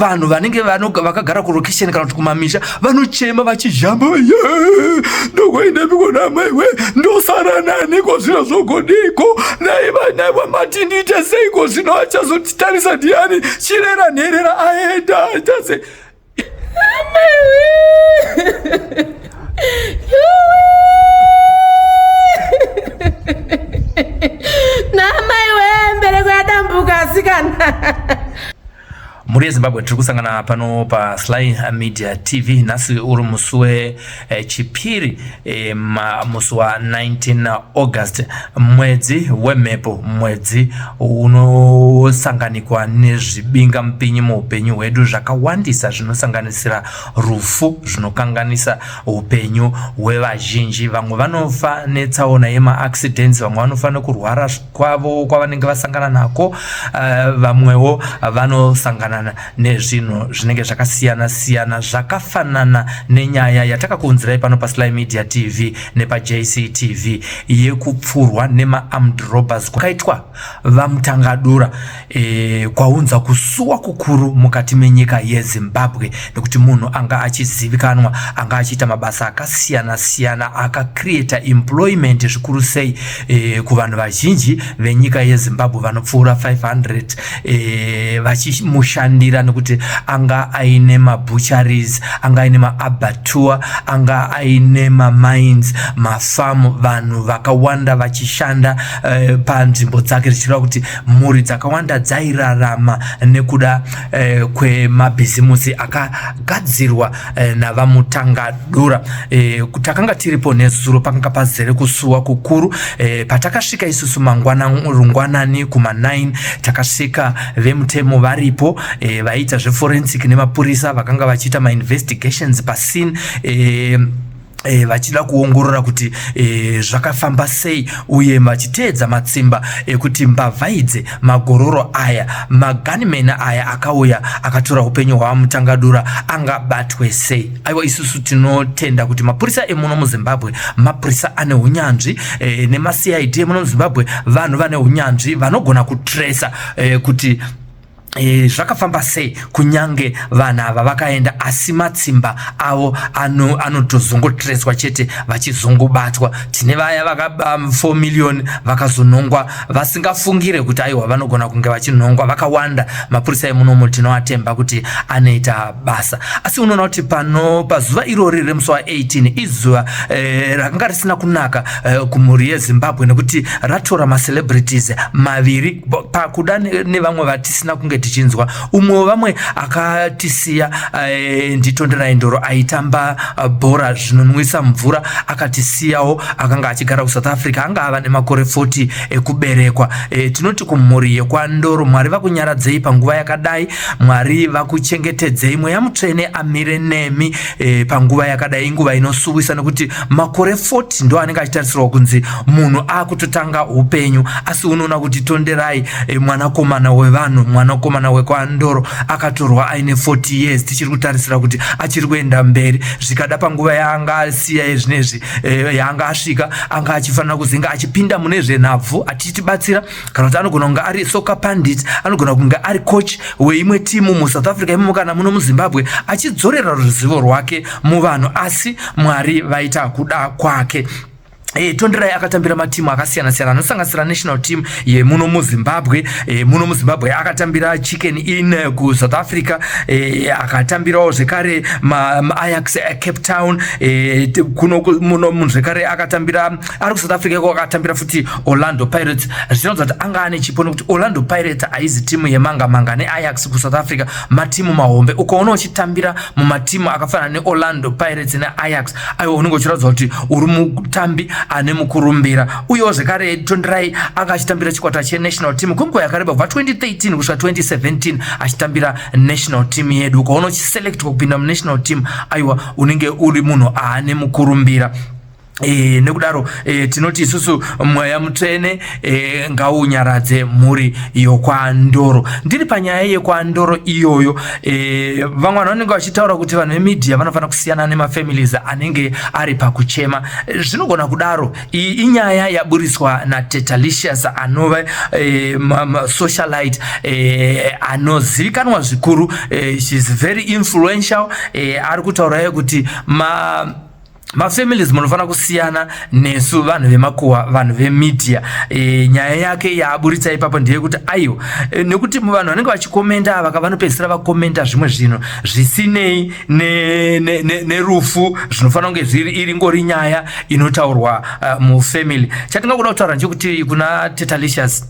Vanhu vanenge vakagara kurokesheni kana kuti kumamisha vanochema vachizhamba, ye ndokuendepiko namaiwe, ndosara naniko, zvino zvogodiko, naiva mati ndiite seiko, zvino achazotitarisa ndiani, chirera nherera aenda aitase. Namaiwe, mbereko yadambuka asikana. Mhuri yeZimbabwe, tiri kusangana pano paSly Media TV. Nhasi uri musi wechipiri, musi wa19 August, mwedzi wemhepo, mwedzi unosanganikwa nezvibinga mupinyi muupenyu hwedu zvakawandisa, zvinosanganisira rufu, zvinokanganisa upenyu hwevazhinji. Vamwe vanofa netsaona yemaaccidents, vamwe vanofa nekurwara kwavo kwavanenge vasangana nako, vamwewo vanosangana nezvinhu zvinenge zvakasiyana siyana, zvakafanana nenyaya yatakakuunzirai pano paSly Media TV nepaJCTV yekupfurwa nemaarmed robbers kwakaitwa VaMutangadura, kwaunza kusuwa kukuru mukati menyika yeZimbabwe, nekuti munhu anga achizivikanwa, anga achiita mabasa akasiyana siyana, akacreata employment zvikuru sei kuvanhu vazhinji venyika yeZimbabwe vanopfuura 500 vachimushandira, nekuti anga aine mabutcheries, anga aine maabattoir, anga aine mamines, mafamu, vanhu vakawanda vachishanda panzvimbo dzake, zvichireva kuti mhuri dzakawanda dzairarama nekuda kwemabhizimusi akagadzirwa naVaMutangadura. Takanga tiripo nezuro, pakanga pazere kusuwa kukuru. Patakasvika isusu mangwana rungwanani kuma9, takasvika vemutemo varipo, vaiita zveforensic nemapurisa vakanga vachiita mainvestigations pascene, vachida kuongorora kuti zvakafamba sei, uye vachiteedza matsimba ekuti mbavha idzi, magororo aya, magunmen aya akauya akatora upenyu hwaVaMutangadura angabatwe sei. Aiwa, isusu tinotenda kuti mapurisa emuno muZimbabwe mapurisa ane unyanzvi, nemaCID emuno muZimbabwe vanhu vane unyanzvi vanogona kutresa kuti zvakafamba sei, kunyange vanhu ava vakaenda, asi matsimba avo anotozongotreswa chete vachizongobatwa. Tine vaya vakaba 4 million vakazonhongwa vasingafungire kuti aiwa vanogona kunge vachinhongwa vakawanda. Mapurisa emunomu tinoatemba kuti anoita basa, asi unoona kuti pano pazuva irori remusi wa18 izuva rakanga risina kunaka kumhuri yeZimbabwe, nekuti ratora macelebrities maviri pakuda nevamwe vatisina kunge tichinzwa. Umwe wevamwe akatisiya ndiTonderai Ndoro, aitamba bhora zvinonwisa mvura, akatisiyawo. Akanga achigara kuSouth Africa, anga ava nemakore 40 ekuberekwa. Tinoti kumhuri yekwaNdoro, Mwari vakunyaradzei panguva yakadai, Mwari vakuchengetedzei, Mweya Mutsvene amire nemi panguva yakadai. Inguva inosuwisa, nekuti makore 40 ndo anenge achitarisirwa kunzi munhu akutotanga upenyu, asi unoona kuti Tonderai, mwanakomana wevanhu, mwanakomana wekwaNdoro, akatorwa aine 40 years. Tichiri kutarisira kuti achiri kuenda mberi zvikada panguva yaanga asiya yezvinezvi, yaanga asvika, anga achifanira kuzinga achipinda mune zvenhabvu achitibatsira, kana kuti anogona kunge ari soccer pundit, anogona kunge ari coach weimwe timu muSouth Africa imomo kana muno muZimbabwe, achidzorera ruzivo rwake muvanhu, asi Mwari vaita kuda kwake. Tonderai akatambira matimu akasiyana siyana, anosanganisira national team yemuno muZimbabwe. Muno muZimbabwe akatambira Chicken Inn kuSouth Africa, akatambirawo zvekare maAjax Cape Town. Kuno muno munhu zvekare akatambira ari kuSouth Africa iko, akatambira futi Orlando Pirates, zvichiratidza kuti anga ane chipo, nekuti Orlando Pirates haizi timu yemanga manga, neAjax kuSouth Africa matimu mahombe. Ukaona uchitambira mumatimu akafanana neOrlando Pirates neAjax, aiwa, unenge uchiratidza kuti uri mutambi ane mukurumbira. Uyewo zvekare Tonderai anga achitambira chikwata chenational team kwenguva yakareba, kubva 2013 kusvika 2017 achitambira national team yedu. Ukaona uchiselectwa kupinda munational team, aiwa, unenge uri munhu aane mukurumbira. E, nekudaro e, tinoti isusu mweya mutsvene e, ngaunyaradze mhuri yokwaNdoro. Ndiri panyaya yekwaNdoro iyoyo e, vamwe vanhu vanenge vachitaura kuti vanhu vemedia vanofanira kusiyana nemafamilies anenge ari pakuchema. Zvinogona kudaro. Iyi inyaya yaburitswa naTetalicious anova e, socialite e, anozivikanwa zvikuru e, she's very influential e, ari kutaurayo kuti ma mafamilies munofanira kusiyana nesu vanhu vemakuhwa, vanhu vemedia. E, nyaya yake yaaburitsa ipapo ndeyekuti aiwa e, nekuti vanhu vanenge vachikomenda ava vanopedzisira vakomenda zvimwe zvinhu zvisinei nerufu ne, ne, zvinofanira kunge zviri iri ngori nyaya inotaurwa mufamily. Chatingakuda kutaura ndechekuti kuna Tetalicious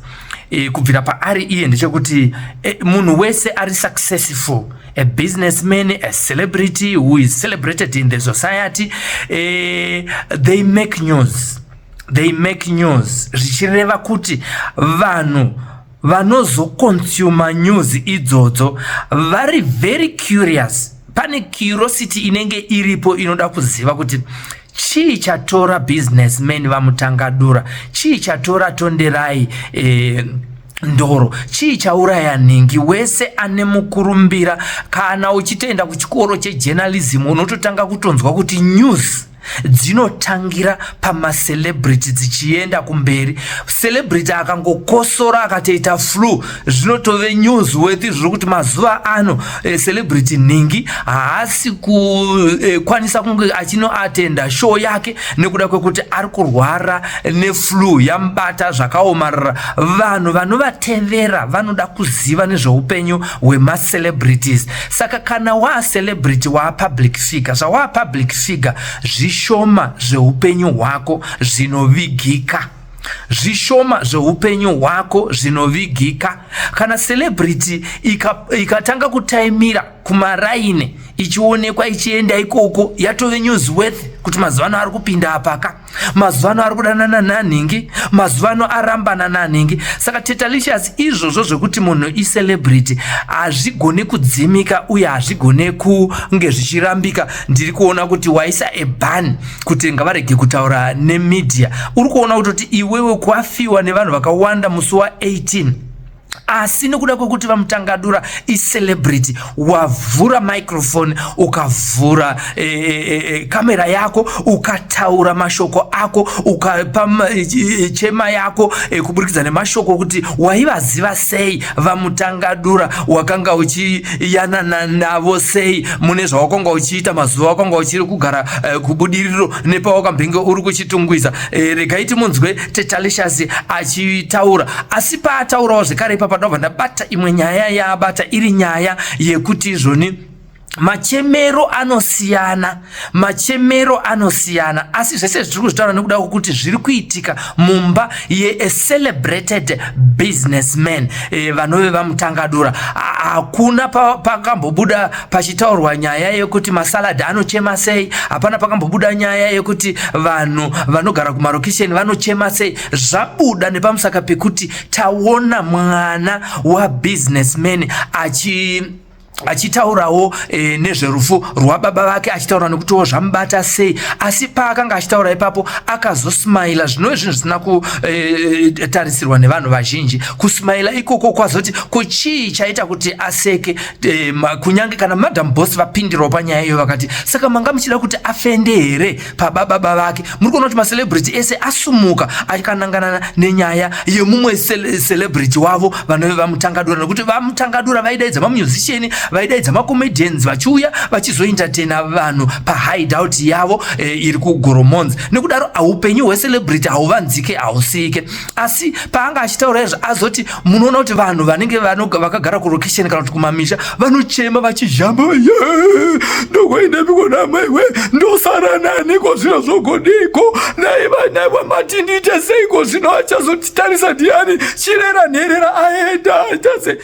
e, kubvira paari iye ndechekuti e, munhu wese ari successful, a businessman, a celebrity who is celebrated in the society, they make news, they make news, zvichireva kuti vanhu vanozoconsuma news idzodzo vari very curious. Pane curiosity inenge iripo inoda kuziva kuti chii chatora businessman vaMutangadura, chii chatora Tonderai Ndoro, chii chauraya nhingi. Wese ane mukurumbira, kana uchitoenda kuchikoro chejournalism, unototanga kutonzwa kuti news dzinotangira pamacelebrity dzichienda kumberi. Celebrity akangokosora, akatoita flu, zvinotove news worthy. Zviri kuti mazuva ano celebrity nhingi haasi kukwanisa kunge achinoatenda show yake nekuda kwekuti ari kurwara neflu yamubata zvakaomarara. Vanhu vanovatevera vanoda kuziva nezveupenyu hwemacelebrities. Saka kana waacelebrity, waapublic figure, zvawaapublic figure, zvishoma zveupenyu hwako zvinovigika, zvishoma zveupenyu hwako zvinovigika. Kana celebrity ikatanga kutaimira kumaraini, ichionekwa ichienda ikoko, yatove newsworth kuti mazuva ano ari kupinda apaka, mazuva ano ari kudanana nanhingi, mazuva ano arambana nanhingi. Saka Tetalicious, izvozvo zvekuti munhu icelebrity hazvigoni kudzimika uye hazvigone kunge zvichirambika. Ndiri kuona kuti waisa a ban kuti ngavarege kutaura nemedia. Uri kuona kutoti iwewe kwafiwa nevanhu vakawanda musi wa18, asi nekuda kwekuti vaMutangadura icelebrity, wavhura microphone, ukavhura e, e, e, kamera yako, ukataura mashoko ako, ukapa chema yako kuburikidza nemashoko kuti waivaziva sei vaMutangadura, wakanga uchiyanana navo sei, mune zvawakanga uchiita mazuva wakanga uchiri kugara kuBudiriro nepawakambenge uri kuChitungwiza. Regai timunzwe Tetalicious achitaura. Asi paataurawo zvekare ipapa, ndobva ndabata imwe nyaya yaabata, iri nyaya yekuti izvoni machemero anosiyana, machemero anosiyana. Asi zvese zvitiri kuzvitaura nekuda kwokuti zviri kuitika mumba yeacelebrated businessman vanove vaMutangadura. Hakuna pakambobuda pachitaurwa nyaya yekuti masalad anochema sei. Hapana pakambobuda nyaya yekuti vanhu vanogara kumarokisheni vanochema sei. Zvabuda nepamusaka pekuti taona mwana wabusinessman achitaurawo nezverufu rwababa vake, achitaura nekutiwo zvamubata sei. Asi paakanga achitaura ipapo akazosmaila, zvinove zvinhu zvisina kutarisirwa nevanhu vazhinji. Kusmaila ikoko kwazoti kuchii chaita kuti aseke? Kunyange kana Madam Boss vapindirawo panyaya iyo, vakati, "Saka manga muchida kuti afende here pababa vake?" Muri kuona kuti macelebrity ese asumuka akanangana nenyaya yemumwe celebrity wavo vanove vaMutangadura, nekuti vaMutangadura vaidaidza mamusician, vaidaidza macomedians, vachiuya vachizoentertaina vanhu pahideout yavo iri kuGoromonzi. Nekudaro upenyu hwecelebrity hauvanzike, hausike. Asi paanga achitaura izvo, azoti munoona kuti vanhu vanenge vakagara kulocation kana kuti kumamisha vanochema vachizhamba, "Ndokuendepiko namaiwe? Ndosara naniko? Zvino zvogodiko? Naiva mati ndiite seiko? Zvino achazotitarisa ndiani? Chirera nherera aenda aitase."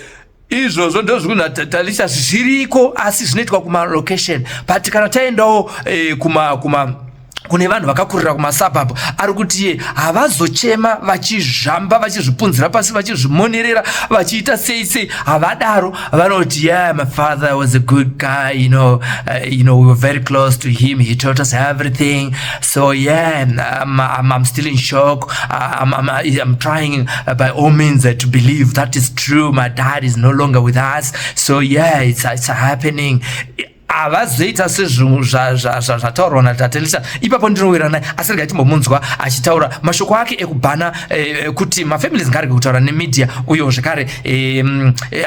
Izvozvo ndozvikunatalisha zviriko, asi zvinoitwa kumalocation. But kana taendawo kuma Kune vanhu vakakurira kumasabhabhu ari kuti iye havazochema vachizvamba, vachizvipunzira pasi, vachizvimonerera, vachiita sei sei, havadaro. Vanoti, "Yeah, my father was a good guy, we were very close to him, he taught us everything. So yeah, I'm still in shock. I'm trying by all means to believe that is true. My dad is no longer with us. So yeah, it's happening." Havazoita sezvinhu zvataurwa naTatelisa ipapo. Ndinowira naye, asi regai timbomunzwa achitaura mashoko ake ekubhana kuti mafamilies ngaarege kutaura nemedia, uyewo zvekare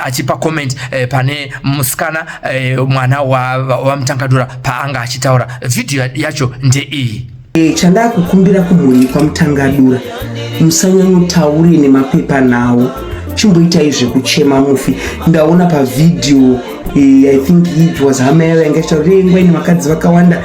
achipa comment pane musikana, mwana waMutangadura, paanga achitaura. Vhidhiyo yacho ndeiyi. Chandakukumbira kumhuri kwaMutangadura, musanyanyotaure nemapepa nhau. Chimboitai zvekuchema mufi. Ndaona pavhidhiyo, I think it was hama yavo yanga ichitaura kuti nguva ine vakadzi vakawanda,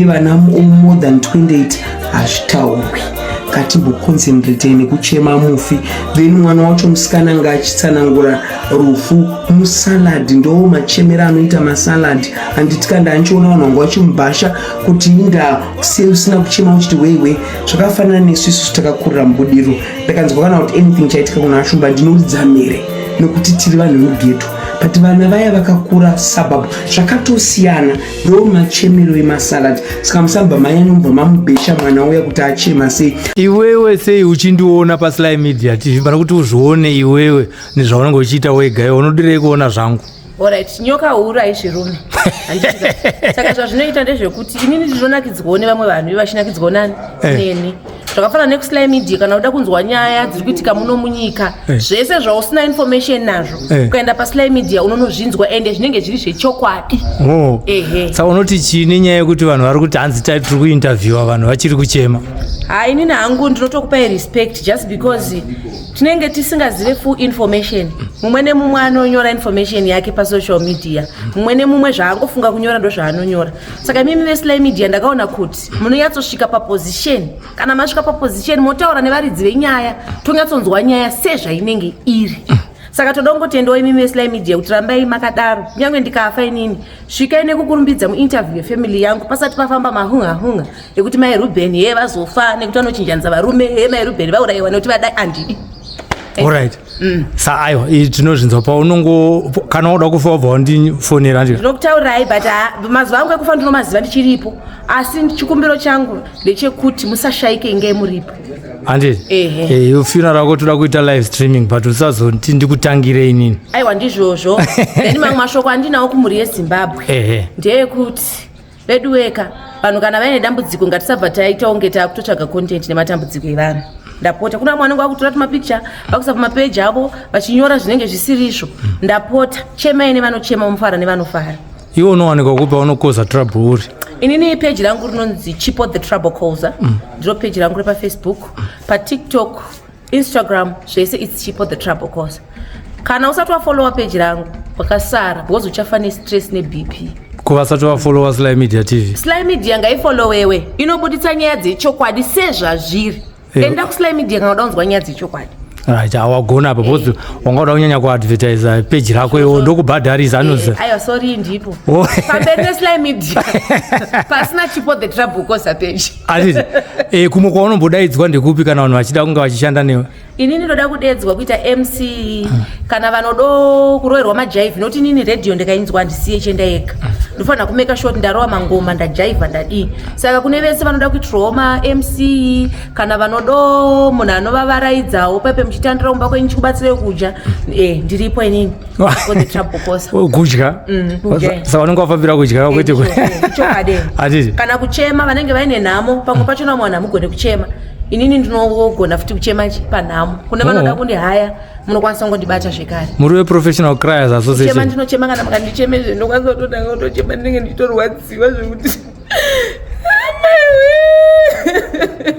vana more than 28. Hazvitaurwi. Ngatimboconcentratei nekuchema mufi, then mwana wacho musikana anga achitsanangura rufu musalad. Ndo machemero anoita masalad, handiti? Kanda anchiona vanhu vanga vachimubhasha kuti inda sei usina kuchema uchiti weiwe. Zvakafanana nesu isusu takakurira muBudiriro. Ndakanzwa kana kuti anything chaitika kuna Shumba, ndinoridza mhere nekuti tiri vanhu vemughetto, but vana vaya vakakura suburb zvakatosiyana. Ndo machemero emasalad, saka musabva manyanyobva mamubhesha mwana uya kuti achema sei. Iwewe sei uchindiona paSly Media TV? Pana kuti uzvione iwewe nezvaunenge uchiita wega, iwe unodirei kuona zvangu? Alright, nyoka huru haizvirume. Saka zvazvinoita ndezvekuti inini ndinonakidzwawo nevamwe vanhu, ivo vachinakidzwawo nani? Neni. Zvakafanana nekuSly Media, kana uda kunzwa nyaya dziri kuitika muno munyika, zvese zvausina information nazvo, ukaenda paSly Media unonozvinzwa, ende zvinenge zviri zvechokwadi. Oh. Ehe. Saka unoti chii nenyaya yekuti vanhu vari kuti hanzi tai tiri kuinterviewa vanhu vachiri kuchema? Ha, inini hangu ndinotokupai respect just because tinenge tisingazive full information. Mumwe nemumwe anonyora information yake pasocial media, mumwe nemumwe zvaangofunga kunyora ndo zvaanonyora. Saka imimi veSly Media, ndakaona kuti munonyatsosvika paposition. Kana masvika paposition, motaura nevaridzi venyaya, tonyatsonzwa nyaya sezvainenge iri. Saka toda kungotendawo imimi veSly Media kuti rambai makadaro. Kunyange ndikafa inini, svikai nekukurumbidza muinterview yefamily yangu pasati pafamba mahunga hunga ekuti mai Ruben ye vazofa nekuti vanochinjanisa varume, ye mai Ruben vaurayiwa nekuti vadai. Handidi. Alright. Sa aiwa, tinozvinzwa paunongo kana uda kufa wabva wandifonera, ndiko? Ndinokutaurirai, but mazuva angu ekufa ndinomaziva ndichiripo, asi chikumbiro changu ndechekuti musashaike, inge muripo. Handiti? Ehe. Funeral rako toda kuita live streaming, but usazoti ndikutangire inini. Aiwa, ndizvozvo. Then mamwe mashoko andinawo kumhuri yeZimbabwe ndeyekuti vedu weka vanhu kana vaine dambudziko, ngatisabva taita kunge taakutotsvaga content nematambudziko evanhu. Ndapota, kuna vamwe vanenge vakutora tumapicture vakuisa pamapeji avo vachinyora zvinenge zvisirizvo. Ndapota, chemai nevanochema, mufara nevanofara. Iwe unowanikwa kupi unokoza trouble uri? Inini peji rangu rinonzi Chipo the Trouble Causer. Ndiro peji rangu repaFacebook, paTikTok, Instagram, zvese it's Chipo the Trouble Causer. Kana usati wafollowa peji rangu, wakasara, because uchafa nestress neBP. Kuvasati vafollowa Sly Media TV? Sly Media ngaifollowewe, inobuditsa nyaya dzechokwadi sezvazviri. Enda kuSly Media kana uda kunzwa nyaya dzechokwadi. Right, awagona apa, because wanga uda kunyanya kuadvertisa peji rako iwo, ndokubhadharisa anozi. Aiwa, sorry, ndipo. Oh. Pamberi neSly Media, pasina Chipo the Trouble Causer page. Atiti kumwe kwaunombodaidzwa ndekupi kana vanhu vachida kunge vachishanda newe? Inini ndoda kudedzwa kuita MC kana vanodo kuroverwa majaivhi, nokuti inini redhiyo ndikainzwa handisiye chendayega. Ndofanira kumeka sure kuti ndarova mangoma, ndajaivha, ndadii. Saka kune vese vanoda kuitirwawo maMC kana vanodo munhu anovavaraidzawo pepe muchitandira kumba kwenyu chikubatsirei kudya, ndiripo inini for the Trouble Causer. Kudya? Kudya. Saka vanenge vafambira kudya, kwete Chokwadi. Atiti Kana kuchema, vanenge vaine nhamo, pamwe pachona vamwe vanhu hamugone kuchema. Inini ndinogona futi kuchema panhamo. Kune vanoda kundihaya, munokwanisa kungondibata zvekare. Muri weProfessional Criers Chema. Association? Ndinochema. Kana mukandichemezve, ndinokwanisa kutotanga kutochema, ndinenge ndichitorwadziwa zvekuti amai wee.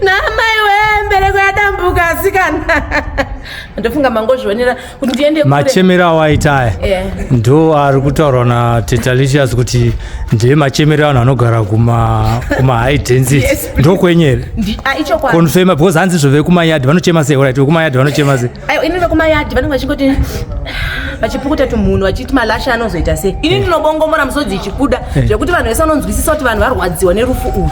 Namai wee, mbereko yadambuka asikana. Ndofunga mangozvionera kuti ndiende kure. Machemero awaita aya ndo ari kutaurwa naTetalicious kuti ndiye machemero evanhu vanogara kuma high density. Yes, please. Ndokwenyere? Ichokwadi. Confirma, because hanzi izvo vekumayadhi vanochema sei? Right, vekumayadhi vanochema sei? Aiwa, inini vekumayadhi vanenge vachingoti Vachipukuta tumhuno vachiti malasha anozoita sei. Ini ndinobongomora musodzi ichibuda zvekuti vanhu vese vanonzwisisa kuti vanhu varwadziwa nerufu urwu.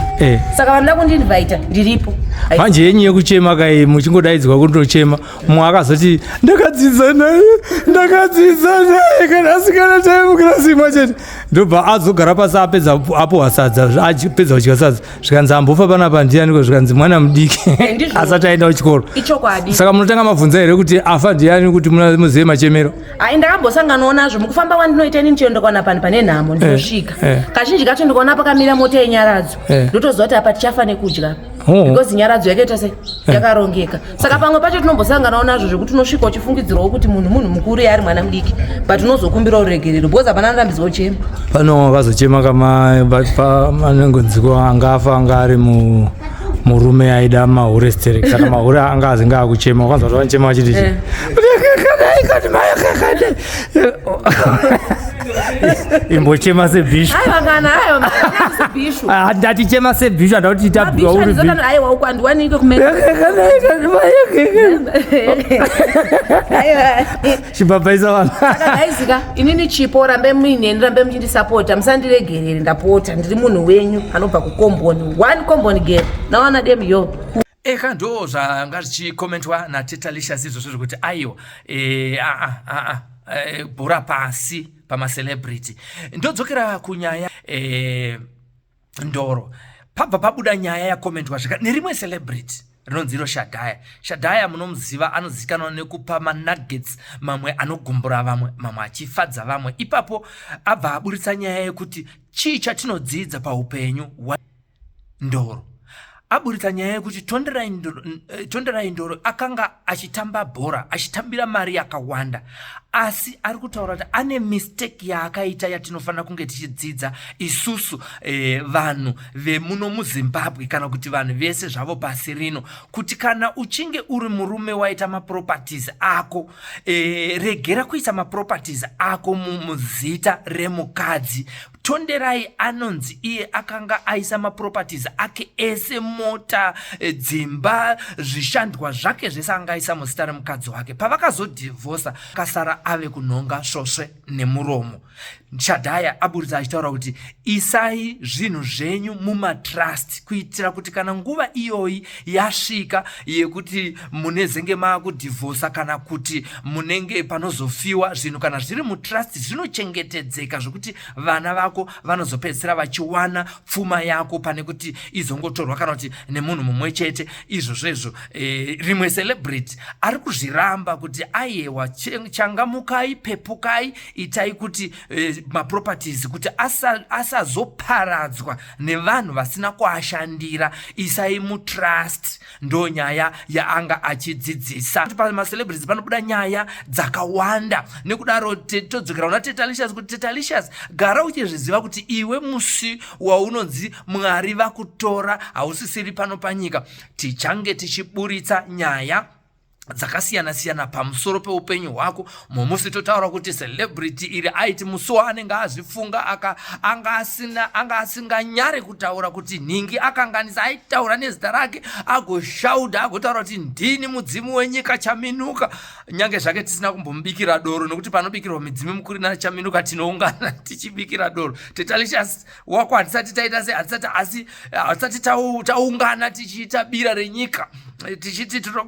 Saka vanoda kundiinvita ndiripo. Manje yenyu yekuchema kai muchingodaidzwa kundochema, mumwe akazoti ndakadzidza naye, ndakadzidza naye kana asikana taye mukirasi imwe chete, ndobva azogara pasi apedza apuhwa sadza, apedza kudya sadza, zvikanzi ambofa panapa ndianiko, zvikanzi mwana mudiki asati aenda kuchikoro. Ichokwadi. Saka munotanga mabvunza here kuti afa ndiani kuti muzive machemero? Hai, ndakambosanganawo nazvo mukufamba kwandinoita inini. Chero ndikaona panhu pane nhamo ndinosvika. Kazhinji kacho ndikaona pakamira mota yenyaradzo, ndotoziva kuti apa tichafa nekudya, because nyaradzo yakaita sei, yakarongeka. Saka pamwe pacho tinombosanganawo nazvo zvekuti unosvika uchifungidzirawo kuti munhu mukuru yaari mwana mudiki, but unozokumbira ruregerero because hapana anorambidzwa kuchema. Pano vazochema kama pamanongonziko angafa anga ari murume aida mahure sterek, saka mahure anga azinge akuchema, ukanzwa kuti vanochema vachiti imbochema sebhishu. Aiwa kana, aiwa, sebhishu. Ndati chema sebhishu, handa kuti itabhiwa uri bhishu. Aiwa, uko handiwanike kumene. Aiwa. Chibhabhaisa vanhu. Saka guys ka, inini chipo, rambe muineni, rambe muchindisapota, musandiregerere, ndapota. Ndiri munhu wenyu anobva kukomboni one, komboni girl nawana dem yo. Eka, ndo zvanga zvichikomentwa naTetalicious izvozvo zvekuti aiwa, aa aa bhora pasi pamacelebrity. Ndodzokera kunyaya Ndoro. Pabva pabuda nyaya yakomentwa zvika nerimwe celebrity rinonzi iro Shadhaya. Shadhaya munomuziva, anozivikanwa nekupa manuggets, mamwe anogumbura vamwe, mamwe achifadza vamwe. Ipapo abva aburitsa nyaya yekuti chii chatinodzidza paupenyu. Ndoro aburitsa nyaya yekuti Tonderai Ndoro akanga achitamba bhora, achitambira mari yakawanda, asi ari kutaura kuti ane mistake yaakaita yatinofanira kunge tichidzidza isusu vanhu vemuno muZimbabwe, kana kuti vanhu vese zvavo pasi rino, kuti kana uchinge uri murume waita maproperties ako, regera kuisa maproperties ako muzita remukadzi. Tonderai anonzi iye akanga aisa maproperties ake ese, mota, dzimba, zvishandwa zvake zvese, anga aisa muzita remukadzi wake. Pavakazodhivhosa, akasara ave kunhonga svosve nemuromo. Shadhaya aburitsa achitaura kuti isai zvinhu zvenyu mumatrust, kuitira kuti kana nguva iyoyi yasvika yekuti munezenge maakudhivhosa kana kuti munenge panozofiwa, zvinhu kana zviri mutrust zvinochengetedzeka zvekuti vana vako vanozopedzisira vachiwana pfuma yako pane kuti izongotorwa kana kuti nemunhu mumwe chete. Izvozvo izvo rimwe celebrity ari kuzviramba kuti aiwa, changamukai, pepukai, itai kuti maproperties kuti asazoparadzwa nevanhu vasina kuashandira, isai mutrust. Ndo nyaya yaanga achidzidzisa. Pamacelebrities panobuda nyaya dzakawanda. Nekudaro todzokera kuna Tetalicious kuti Tetalicious, gara uchizviziva kuti iwe musi waunonzi Mwari vakutora, hausisiri pano panyika, tichange tichiburitsa nyaya dzakasiyana siyana pamusoro peupenyu hwako. Mumusi totaura kuti celebrity iri aiti musi waanenge azvifunga aka anga asina, anga asinganyare kutaura kuti nhingi akanganisa, aitaura nezita rake, agoshauda, agotaura kuti ndini mudzimu wenyika Chaminuka, nyange zvake tisina kumbomubikira doro, nokuti panobikirwa midzimu mukuru naChaminuka tinoungana tichibikira doro. Tetalicious wako hatisati taita se hatisati, asi hatisati taungana tichiita bira renyika tichiti toda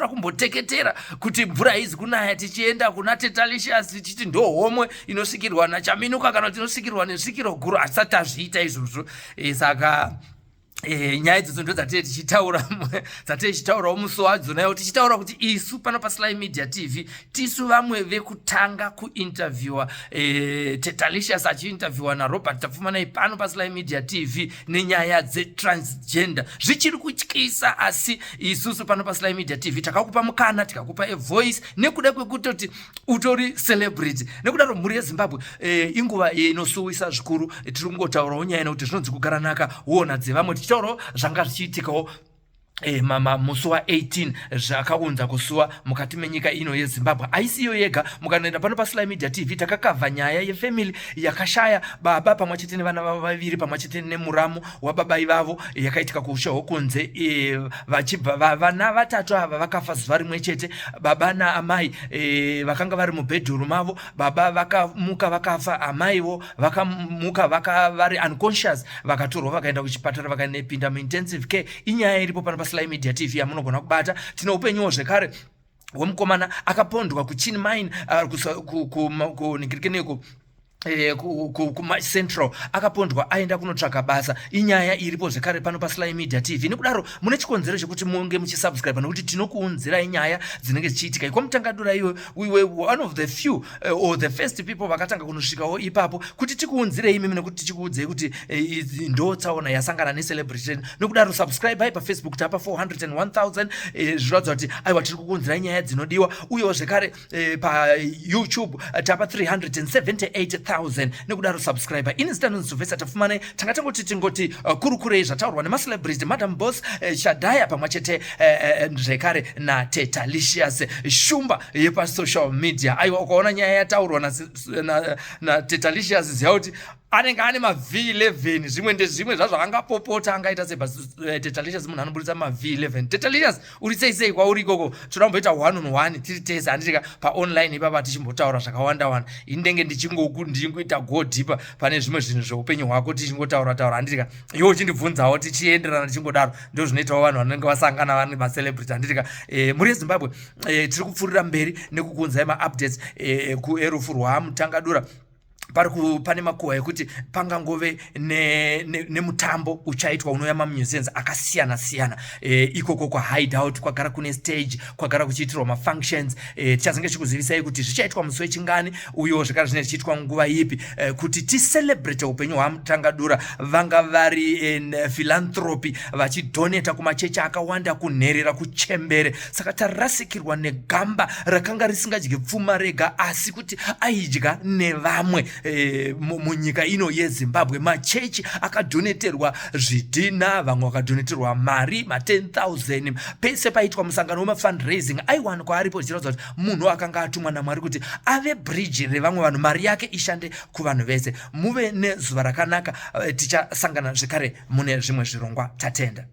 kumboteketera kuti mvura haizi kunaya, tichienda kuna Tetalicious tichiti ndo homwe inosvikirwa naChaminuka kana kuti inosvikirwa nesvikiro guru. Hatisati tazviita izvozvo. Saka nyaya idzodzo ndo dzatee tichitaura, dzatee tichitaurawo musi wadzo nayo, tichitaura kuti isu pano paSly Media TV tisu vamwe vekutanga kuinterviewa Tetalicious achiinterviewa naRobert Tapfumanai pano paSly Media TV nenyaya dzetransgender. Zvichiri kutyisa, asi isusu pano paSly Media TV takakupa mukana, tikakupa avoice nekuda kwekutoti utori celebrity. Nekudaro mhuri yeZimbabwe, inguva inosuwisa zvikuru. Tiri kungotaurawo nyaya nekuti zvinonzi kugara naka huona dzevamwe, tichitaurawo zvanga zvichiitikawo. E, mama musi wa18 zvakaunza kusuwa mukati menyika ino yeZimbabwe. Haisiyo yega, mukanoenda pano paSly Media TV takakavha nyaya yefamily yakashaya baba pamwe chete nevana vavo vaviri pamwe chete nemuramu wababa ivavo, yakaitika kuushe hwokunze. E, vachibva vana vatatu ava vakafa zuva rimwe chete, baba naamai e, vakanga vari mubhedhuru mavo. Baba vakamuka vakafa, amaiwo vakamuka vaka vari unconscious, vakatorwa vakaenda kuchipatara vakanepinda muintensive care. Inyaya iripo pano paSly Media TV yamunogona kubata. Tine upenyuwo zvekare hwemukomana akapondwa kuChin Mine, kuningirikeneko kuCentral, akapondwa aenda kunotsvaga basa. Inyaya iripo zvekare pano paSly Media TV. Nekudaro mune chikonzero chekuti munge muchisubscribe, nekuti tinokuunzirai nyaya dzinenge dzichiitika ikwaMutangadura. Iwe, we were one of the few or the first people vakatanga kunosvikawo ipapo kuti tikuunzirei imimi, nekuti tichikuudzei kuti ndo tsaona yasangana necelebrity. Nokudaro subscribe paFacebook, tapa 401,000, zviratidza kuti aiwa, tiri kukuunzirai nyaya dzinodiwa. Uyewo zvekare paYouTube tapa 378,000. Nekudaro subscribe. Ini zita ndonzi Sylvester Tafumanai. Tanga tangoti tingoti kurukurei zvataurwa nemacelebrity, Madam Boss, Shadaya pamwe chete zvekare naTetalicious, shumba yepasocial media. Aiwa, ukaona nyaya yataurwa naTetalicious, ziva kuti anenge ane maV11. Zvimwe ndezvimwe zvazvo angapopota, angaita seba Tetalicious munhu anoburitsa maV11. Tetalicious, uri sei sei kwauri ikoko? Toda kumboita one on one tiri tese, handitika, paonline ipapa, tichimbotaura zvakawanda wanda. Ini ndenge ndichingoita go deeper pane zvimwe zvinhu zveupenyu hwako, tichingotaura taura, handitika, iwe uchindibvunzawo, tichienderana tichingodaro. Ndo zvinoitawo vanhu vanenge vasangana vari macelebrity, handitika? Muri yeZimbabwe, tiri kupfuurira mberi nekukuunzai maupdates erufu rwaMutangadura. Pane makuhwa ekuti pangangove nemutambo uchaitwa unouya mamusicians akasiyana siyana ikoko kwaHideout, kwagara kune stage, kwagara kuchiitirwa mafunctions. Tichazenge chikuzivisai kuti zvichaitwa musi wechingani, uyewo zvekare zvinenge zvichiitwa nguva ipi, kuti ticelebrate upenyu hwaMutangadura. Vanga vari philanthropy, vachidonata kumachechi akawanda, kunherera, kuchembere. Saka tarasikirwa negamba rakanga risingadyi pfuma rega, asi kuti aidya nevamwe munyika ino yeZimbabwe. Machechi akadoneterwa zvidhina, vamwe vakadoneterwa mari ma10 000. Pese paitwa musangano wemafundraising aiwanikwa aripo, zvichiratidza kuti munhu akanga atumwa naMwari kuti ave bridge revamwe vanhu, mari yake ishande kuvanhu vese. Muve nezuva rakanaka. Tichasangana zvekare mune zvimwe zvirongwa. Tatenda.